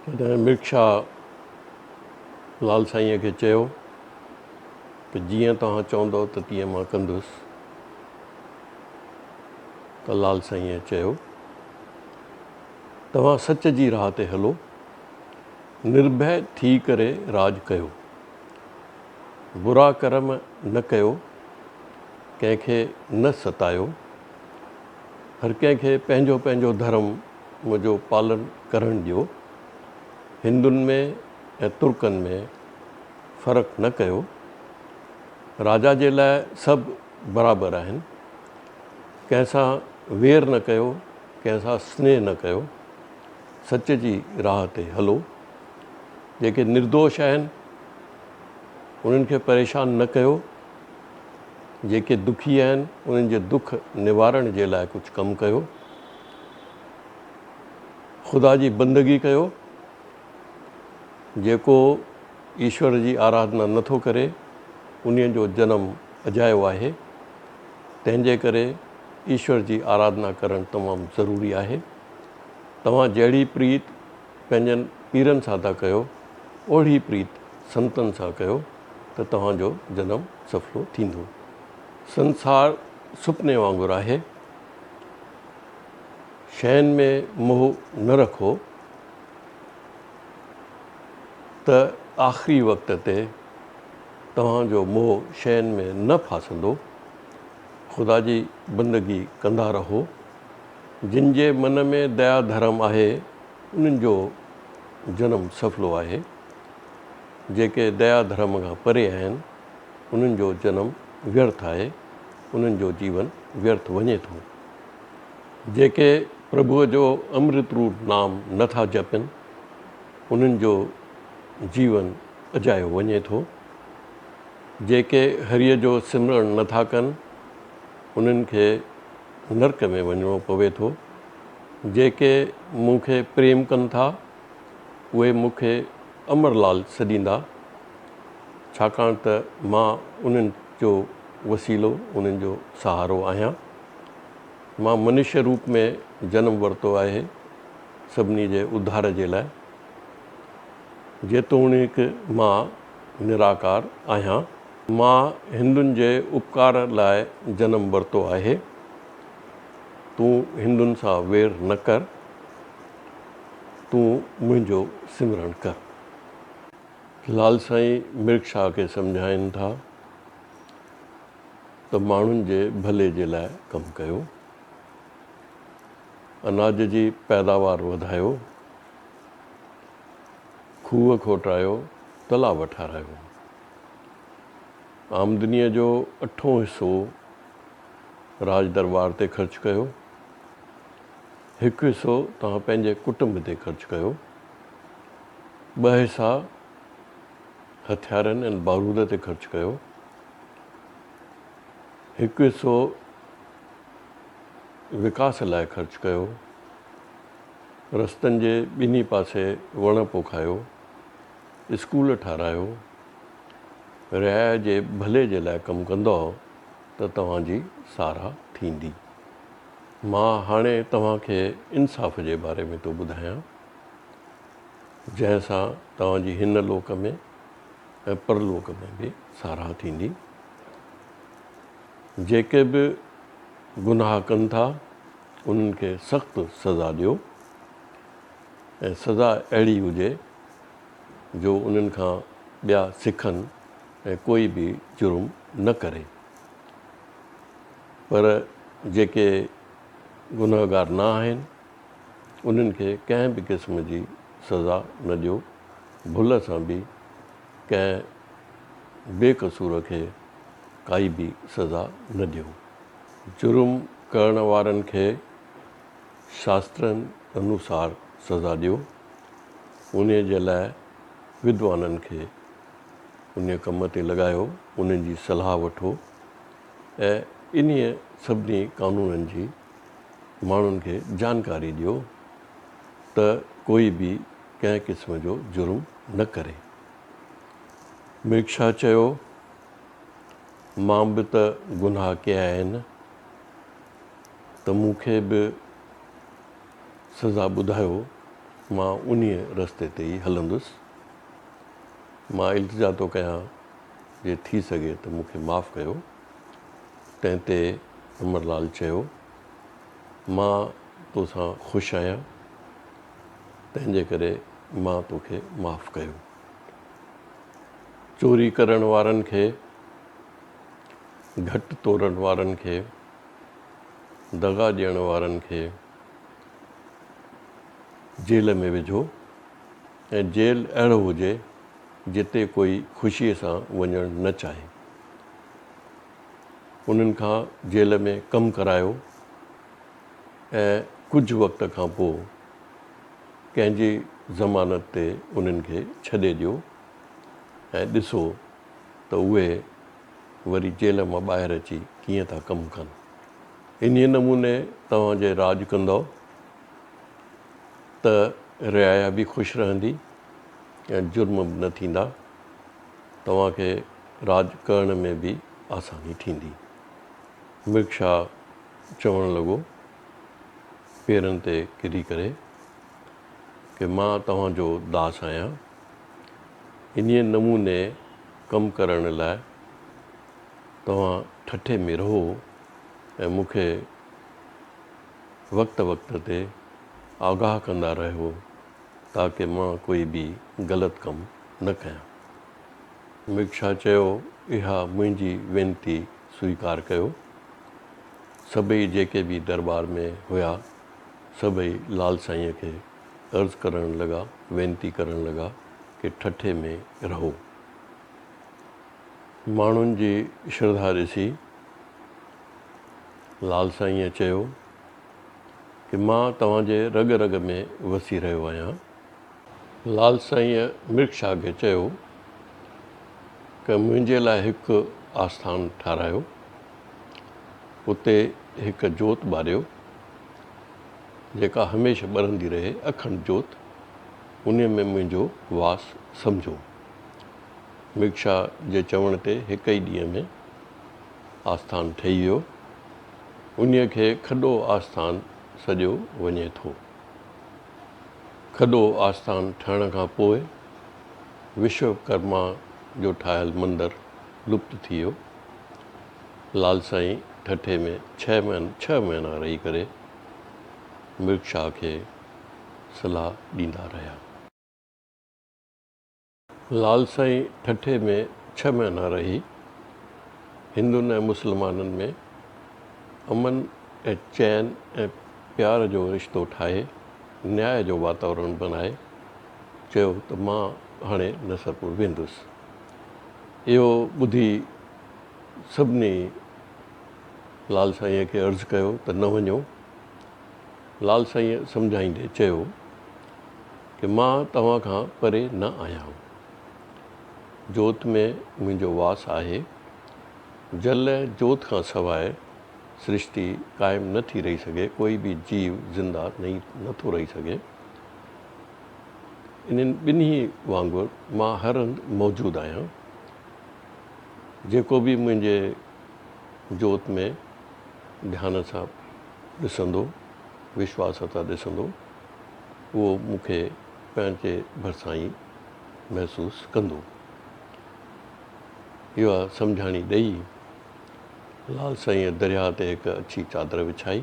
تڏهن مرڪ شاهه لال سائينء کي چيو ته جيئن توهان چوندؤ ته تيئن مان ڪندس. ته لال سائينء چيو، توهان سچ جي راهه تي هلو، نرڀئه ٿي ڪري راڄ ڪيو، برا ڪرم نه ڪيو، ڪنهن کي نه ستايو، هر ڪنهن کي پنهنجو پنهنجو ڌرم جو پالن ڪرڻ ڏيو. هندن ۾ ۽ ترڪن ۾ فرق نه ڪيو. راجا جي لاء سڀ برابر آهن. ڪنهن سان وير نه ڪيو، ڪنهن سان سنيهه نه ڪيو. سچ جي راهه تي هلو. جيڪي نردوش آهن، انهن کي پريشان نه ڪيو. جيڪي دکي آهن، انهن جي دک نوارڻ جي لاء ڪجهه ڪم ڪيو. خدا جي بندگي ڪيو. جيڪو ايشور جي آراڌنا نه ٿو ڪري، انهيء جو جنم اجايو آهي. تنهن جي ڪري ايشور جي آراڌنا ڪرڻ تمام ضروري آهي. توهان جهڙي پريت پنهنجن پيرن سان ٿا ڪيو، اوهڙي پريت سنتن سان ڪيو ته توهان جو جنم سڦلو ٿيندو. سنسار سپني وانگر آهي. شين ۾ موهه نه رکو ته آخري وقت تي توهان جو موهه شين ۾ نه ڦاسندو. خدا جي بندگي ڪندا رهو. جن جي من ۾ ديا ڌرم آهي، انهن جو جنم سڦلو آهي. جيڪي ديا ڌرم کان پري آهن، انهن جو جنم ويرٿ آهي، انهن جو جيون ويرٿ وڃي ٿو. جيڪي پرڀوء جو امرت روپ نام نه ٿا جپين، انهن جو جيون اجايو وڃي ٿو. جيڪي هريء جو سمرڻ نه ٿا ڪن، انهن کي نرڪ ۾ وڃڻو پوي ٿو. جيڪي مون کي پريم ڪن ٿا، اهي مون کي امر لال سڏيندا، ڇاڪاڻ ته مان انهن جو وسيلو، انهن جو سهارو آهيان. مان منشيه روپ ۾ جنم ورتو آهي، سڀني جي اڌار جي لاء. جيتوڻيڪ مان نراڪار آهيان. مان هندن جي اپڪار لاء جنم ورتو آهي. تون هندن سان وير نه ڪر. تون منهنجو سمرڻ ڪر. لال سائين مرڪ شاهه کي سمجهائين ٿا ته ماڻهن جي ڀلي جي لاء ڪم ڪيو. اناج جي پيداوار وڌايو. کوهه کوٽرايو، تلاء ٺارايو. آمدنيء جو اٺون حصو راڄ درٻار تي خرچ ڪيو. هڪ حصو توهان پنهنجي ڪٽنب تي خرچ ڪيو. ٻه حصا هٿيارن ۽ بارود تي خرچ ڪيو. هڪ حصو وڪاس لاء خرچ ڪيو. رستن جي ٻنهي پاسي وڻ پوکايو. اسڪول ٺارايو. رعايا جي ڀلي جي لاء ڪم ڪندؤ ته توهان جي ساراهه ٿيندي. مان هاڻي توهان کي انصاف جي باري ۾ ٿو ٻڌايان، جنهن سان توهان جي هن لوڪ ۾ ۽ پرلوڪ ۾ به ساراهه ٿيندي. جيڪي به گناهه ڪن ٿا، انهن کي سخت سزا ڏيو ۽ سزا اهڙي هجي جو انهن کان ٻيا سکن ۽ ڪوئي به جرم نه ڪري. پر جيڪي گنهگار نه آهن، انهن کي ڪنهن به قسم جي سزا نه ڏيو، ڀل سان به ڪنهن بي قصور کي ڪائي به سزا نه ڏيو. جرم ڪرڻ وارن کي شاسترن انوسار سزا ڏيو، انهيء جي لاء ودوانن کي انهيء ڪم تي لڳايو، انهن جي صلاح وٺو. ۽ انهيء سڀني قانونن جي ماڻهن کي جانڪاري ڏيو ته ڪوئي به ڪنهن قسم جو جرم نه ڪري. مرڪ شاهه چيو، مان به ته گناهه ڪيا آهن ته مون کي به سزا ٻڌايو مان انهيء رستي تي ئي هلندس. مان التجا ٿو ڪيان جي ٿي سگهي ته مون کي معاف ڪيو. تنهن تي امر لال چيو، مان توسان خوش آهيان، تنهن جي ڪري مان توکي معاف ڪيو. چوري ڪرڻ وارن کي، گهٽ تورڻ وارن کي، دغا ڏيڻ وارن کي جيل ۾ وجهو ۽ جيل اهڙو هجي جتي ڪوئي خوشيء سان وڃڻ نه چاهي. انهن کان جيل ۾ ڪم ڪرايو ۽ ڪجهه وقت کان پوء ڪنهن جي ضمانت تي انهن کي ڇڏي ڏيو ۽ ڏسو ته اهي وري جيل مان ٻاهر اچي ڪيئن ٿا ڪم ڪن. انهيء نموني توهان جي راڄ ڪندؤ ته رعايا به خوش رهندي ۽ جرم به نه ٿيندا. توهان کي راڄ ڪرڻ ۾ به آساني ٿيندي. مرڪ شاهه چوڻ لڳو، پيرن تي ڪري ڪري، ڪه مان توهان جو داس آهيان. انهيء نموني ڪم ڪرڻ لاء توهان ٺٽي ۾ رهو ۽ مون کي وقت وقت تي آگاهه ڪندا رهو تاڪه مان ڪوئي به غلط ڪم نه ڪيان. مرڪ شاهه چيو، اها منهنجي وينتي سويڪار ڪيو. سڀئي جيڪي به درٻار ۾ هيا، سڀئي لال سائينء کي عرض ڪرڻ لڳا، وينتي ڪرڻ لڳا ڪه ٺٽي ۾ رهو. ماڻهن جي شرڌا ڏسي لال سائينء چيو ڪه مان توهان جي رڳ رڳ ۾ وسي رهيو آهيان. لال سائينء مرڪ شاهه کي چيو ته منهنجي لاء هڪ آسٿان ٺاراهيو، اتي هڪ جوت ٻاريو، جيڪا هميشه ٻرندي رهي، اکنڊ جوت، انهيء ۾ منهنجو واس سمجهو. مرڪ شاهه جي چوڻ تي هڪ ئي ڏينهن ۾ آسٿان ٺهي ويو. انهيء کي کڏو آسٿان سڏيو وڃي ٿو. کڏو آستان ٺهڻ کان پوء وشوڪرما جو ٺاهيل مندر لپت ٿي ويو. لال سائين ٺٽي ۾ ڇهه مهينا رهي ڪري مرڪ شاهه کي صلاح ڏيندا رهيا. لال سائين ٺٽي ۾ ڇهه مهينا رهي هندن ۽ مسلمانن ۾ امن ۽ چين ۽ پيار جو رشتو ٺاهي نياء جو واتاورڻ بنائي چيو ته مان هاڻي نصرپور ويندس. اهو ٻڌي سڀني لال سائينء کي عرض ڪيو ته نه وڃو. لال سائينء سمجهائيندي چيو ڪه مان توهان کان پري نه آهيان. جوت ۾ منهنجو واس آهي. جل ۽ جوت کان سواء سرشتي قائم نه ٿي رهي سگهي، ڪوئي به جيو زنده نه ٿو رهي سگهي. انهن ٻنهي وانگر مان هر هنڌ موجود آهيان. جيڪو به منهنجي جوت ۾ ڌيان سان ڏسندو، وشواس سان ڏسندو، اهو مون کي پنهنجي ڀرسان ئي محسوس ڪندو. اها سمجهاڻي ڏئي لال سائينء درياهه تي هڪ اڇي چادر وڇائي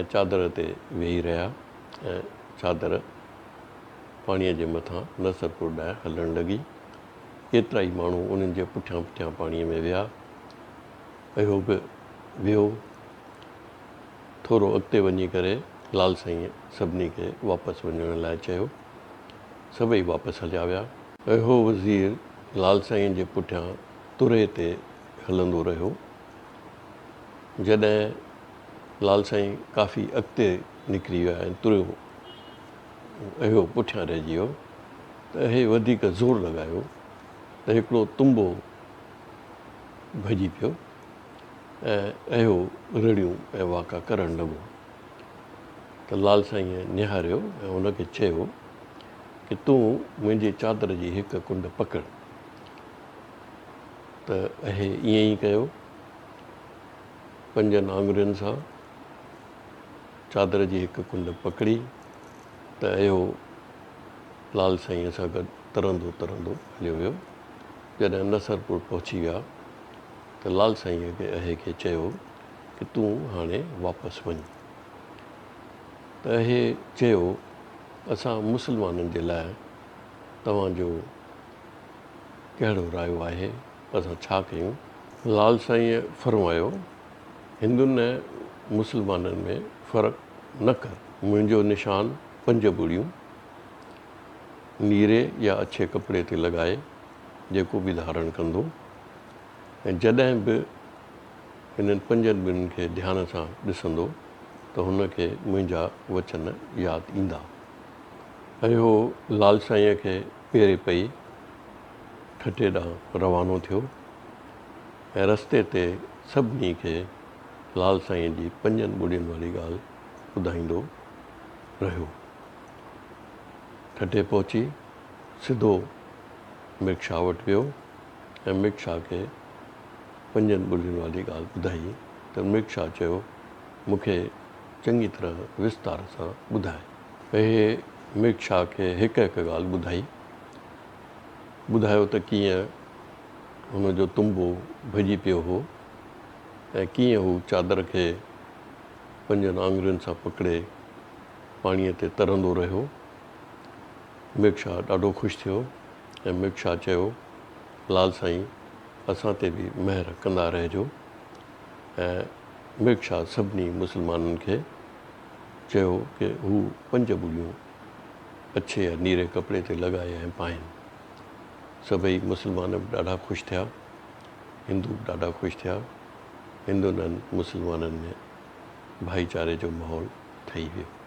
۽ چادر تي ويهي رهيا ۽ چادر پاڻيء جي مٿان نصرپور ڏانهن هلڻ لڳي. ڪيترائي ماڻهو انهن جي پٺيان پٺيان پاڻيء ۾ ويا. اهو به ويو. ٿورو اڳتي وڃي ڪري لال سائينء سڀني کي واپس وڃڻ لاء چيو. سڀئي واپس هليا ويا. اهو وزير لال سائينء جي پٺيان ترهي تي هلندو رهيو. جڏهن لال سائين ڪافي اڳتي نڪري ويا ۽ ترهيو اهو پٺيان رهجي ويو ته اهي وڌيڪ زور لڳايو ته هڪڙو تنبو ڀڄي پيو. ۽ اهو رڙيون ۽ واڪا ڪرڻ لڳو ته لال سائينء نهاريو ۽ هن کي چيو ڪه تون منهنجي چادر جي هڪ ڪنڊ پڪڙ ته اهي ائين ئي ڪيو. پنجن آڱرين سان چادر جي هڪ ڪنڊ پڪڙي ته اهو لال سائينء سان گڏ ترندو ترندو هليو ويو. جڏهن نصرپور پهچي ويا ته لال سائينء کي اهي کي چيو ڪه تون هاڻي واپس وڃ. ته اهي چيو اسان مسلمانن جي لاء توهان جو ڪهڙو رايو آهي، اسان ڇا ڪيون؟ لال سائينء فرمايو، هندن ۽ مسلمانن ۾ فرق نه ڪر. منهنجو نشان پنج ٻڙيون نيري يا اڇي ڪپڙي تي لڳائي جيڪو به ڌارڻ ڪندو ۽ جڏهن به انهن پنجن ٻڙين کي ڌيان سان ڏسندو ته هن کي منهنجا وچن ياد ايندا. اهو لال سائينء کي پيري پئي ٺٽي ڏانهن روانو ٿيو ۽ رستي تي سڀني کي لال سائينء جي پنجن ٻڙين واري ڳالهه ٻڌائيندو رهيو. ٺٽي پهچي سڌو مرڪ شاهه وٽ ويو ۽ مرڪ شاهه کي پنجن ٻڙين واري ڳالهه ٻڌائي ته مرڪ شاهه چيو، مون کي چڱي طرح وستار سان ٻڌاء. اهي مرڪ شاهه کي هڪ هڪ ڳالهه ٻڌائي. ٻڌايو ته ڪيئن هن جو تنبو ڀڄي پيو هو ۽ ڪيئن هو چادر کي پنجن آڱرين سان پڪڙي پاڻيء تي ترندو رهيو. مرڪ شاهه ڏاڍو خوش ٿيو ۽ مرڪ شاهه چيو، لال سائين اسان تي به مهر ڪندا رهجو ۽ مرڪ شاهه سڀني مسلمانن کي چيو ڪه هو پنج ٻڙيون اڇي يا نيري ڪپڙي تي لڳائي ۽ پائين. سڀئي مسلمان به ڏاڍا خوش ٿيا، هندو به ڏاڍا خوش ٿيا. هندن ۽ مسلمانن ۾ ڀائيچاري جو ماحول ٺهي ويو.